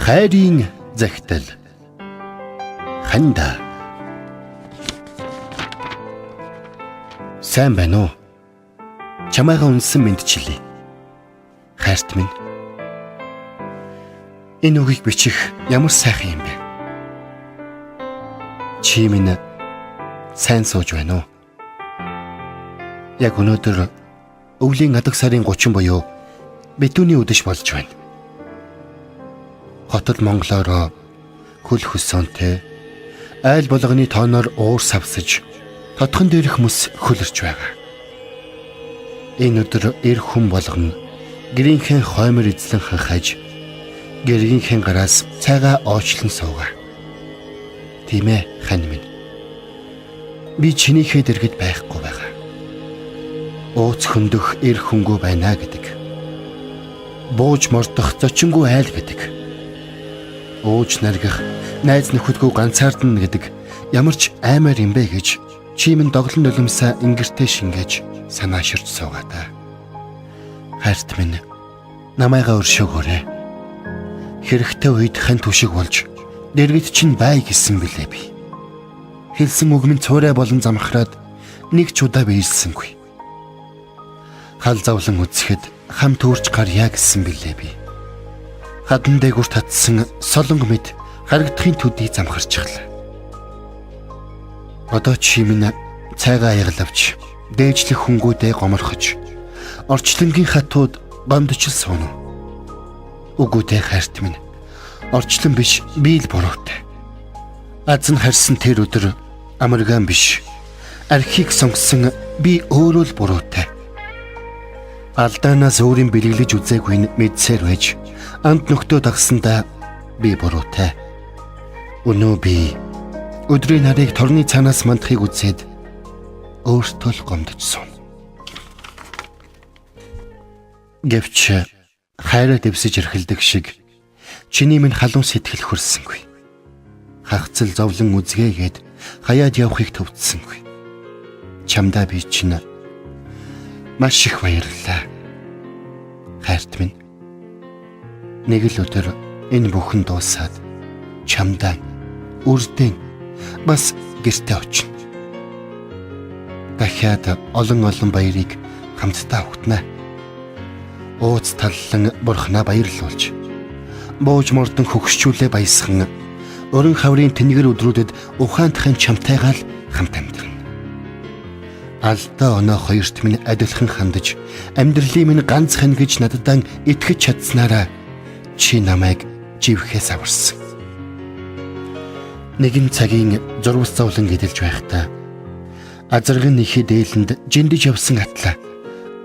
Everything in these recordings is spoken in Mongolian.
Хайрын захидал. Ханда. Сайн байна уу? Чамайгаа үнсэн мэндчилье. Хайрт минь. Энэ үгийг бичих ямар сайхан юм бэ? Чи минь сайн сууж байна уу? Яг өнөөдөр өвлийн адаг сарын 30 буюу битүүний үдэш болж байна. Хотод Монголоор хөл хөсөөнтэй айл болгоны тооноор уур савсаж тотхон дээрх мөс хөлөрч байгаа. Энэ өдөр эр хүн болгон гэрийнхээ хоймор эзлэн ханхаж гэргийнхээ гараас цайгаа оочлон суугаа. Тийм ээ, хань минь. Би чинийхээ дэргэд байхгүй байгаа. Ууц хөндөх эр хүнгүй байна гэдэг. Бууж мордох зочингүй айл гэдэг. Ууж наргих найз нөхөдгөө ганцаардна гэдэг ямар ч аймаар юм бэ гэж чи минь доглон нулимсаа ингэртэй шингээж санаа ширч суугаа та. Хайрт минь, намайгаа өршөөгөөрэй. Хэрэгтэй үед хань түшиг болж дэргэд чинь бай гэсэн билээ би. Хэлсэн үг минь цуурай болон замхраад нэг ч удаа биелсэнгүй. Хал зовлон үзэхэд хам түүрч гарья гэсэн билээ би. Хадан дээгүр татсан солонго мэд харагдахын төдий замхарчихлаа. Одоо чи минь цайгаа аяглавч дээжлэх хүнгүүдээ гоморхож орчлонгийн хатууд гомдчил сууна. Үгүй дээ, хайрт минь. Орчлон биш, би л буруутай. Аз нь харсан тэр өдөр амаргаан биш. Архийг сонгосон би өөрөө л буруутай. Алдаанаас өөрийн бэлэглэж үзээгүй нь мэдсээр байж анд нөхдөө дагсандаа би буруутай. Өнөө би өдрийн нарыг торны цаанаас мандахыг үзээд өөртөө л гомдож сууна. Гэвч хайраа дэвсэж эрхэлдэг шиг чиний минь халуун сэтгэл хөрсөнгүй. Хагцал зовлон үзгээгээд хаяад явахыг төвдсөнгүй. Чамдаа би чинь маш их баярлалаа. Хайрт минь. Нэг л өдөр энэ бүхэн дуусаад чамдаа үрдэн бас гэртээ очино. Дахиад олон олон баярыг хамтдаа өгтөнө. Ууц таллан бурхнаа баярлуулж бууж мордон хөгшчүүлээ баясхан өрөн хаврын тэнгэр өдрүүдэд ухаантахын чамтайгаа л хамт амьдрна. Алдаа оноо хоёрт минь адилхан хандаж амьдралын минь ганц хан гэж надад итгэж чадсанараа чи намайг живхээс аварсан. Нэгэн цагийн зурвас зовлон гэдэлж байхдаа азарган нэхий дээлэнд жиндэж явсан атлаа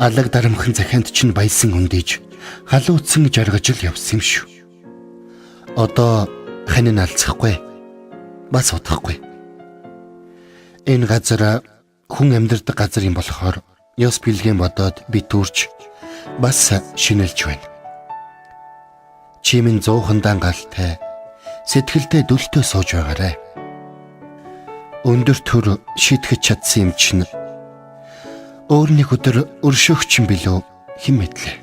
алаг дарамхан захианд чинь баясан өндийж халууцсан жаргаж л явсан юм шүү. Одоо хань нь алцахгүй, бас удахгүй. Энэ газар хүн амьдардаг газар юм болохоор ёс бэлгийн бодоод би түүрч бас шинэлж байна. Чи минь зуухандаан галтай сэтгэлдээ дүлтөө сууж байгаарэ. Өндөр төр шийтгэж чадсан юм чинь өөр нэг өдөр өршөөх чинь билүү хэн мэдлээ.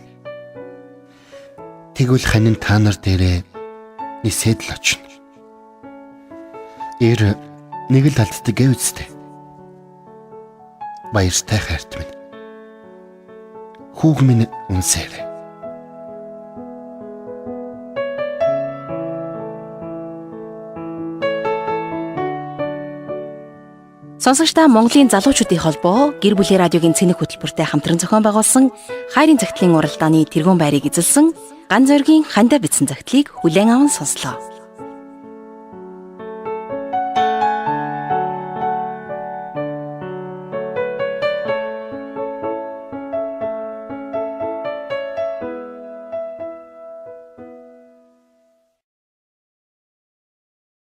Тэгвэл ханин та нар дээрээ нисээд л очино. Эр нэг л алддаг гэвцтэй. Баяртай хайрт минь. Хүүг минь үнсээрэй. Сонсогч та Монголын залуучуудын холбоо гэр бүлийн радиогийн цэнэг хөтөлбөртэй хамтран зохион байгуулсан хайрын захидлын уралдааны тэргуун байрыг эзэлсэн Ганзөргийн хандаа бичсэн захидлыг хүлээн аван сонслоо.